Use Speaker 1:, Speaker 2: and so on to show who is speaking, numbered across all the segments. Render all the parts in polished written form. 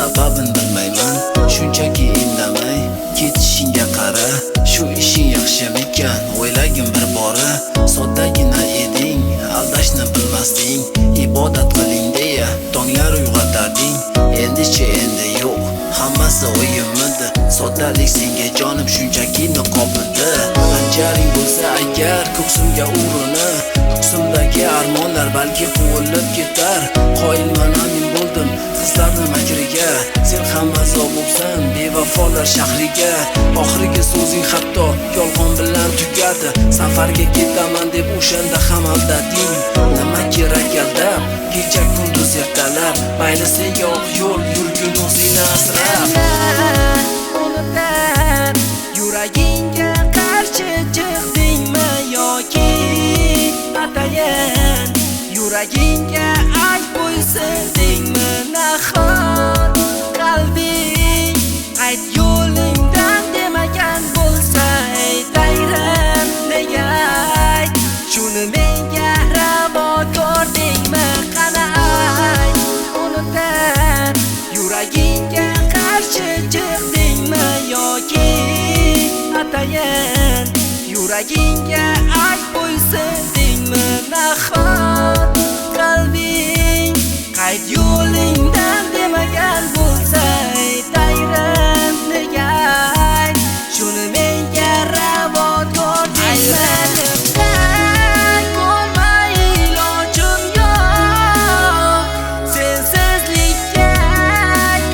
Speaker 1: Sababin bilmayman, shunchaki indamay ketishingga qara. Shu ishing yaxshimikan, o'ylagin bir bora. Soddagina eding, aldashni bilmasding. Ibodat qiling deya tonglar uyg'otarding. Endichi endi yo'q, hammasi o'yinmidi. Soddalik senga jonim shunchaki niqobidi. Hanjaring bo'lsa agar ko'ksimga urini, ko'ksimdagi armonlar balki quvilib ketar. Qoyilman, amin bo'ldim qizlarni makriga. Sen ham azo bo'lsan bevafolar shahriga. Oxirgi so'zing hatto yolg'on bilan tugadi. Safarga ketaman deb o'shanda ham aldading. Nima kerak aldab, kecha kunduz ertalab. Mayli senga oq yo'l, yurgin o'zingni asrab.
Speaker 2: Unutar yuragingga qarshi chiqdingmi yoki atayin? Yuragingga ayb qo'ysindingmi nahot qalbing? Qayt yo'lingdan demagan bo'lsa ey tangrim, nega ayt? Shuni menga ravo ko'rdingmi, qani ayt? Unutar yuragingga qarshi chiqdingmi yoki atayin? Yuragingga ayb qo'ysindingmi nahot qalbing? Qayt yo'lingdan demagan bo'lsa ey tangrim, nega ayt? Shuni menga ravo ko'rdingmi? Ko'rmay ilojim yo'q, sensizlikka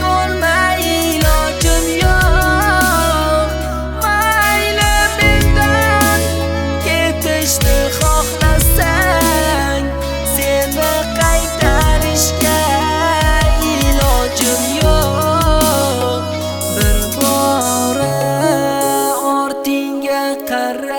Speaker 2: ko'rmay ilojim yo'q. Mayli mendan ketishni xohlasang, seni qaytarishga ilojim yo'q. Bir bora ortingga qara.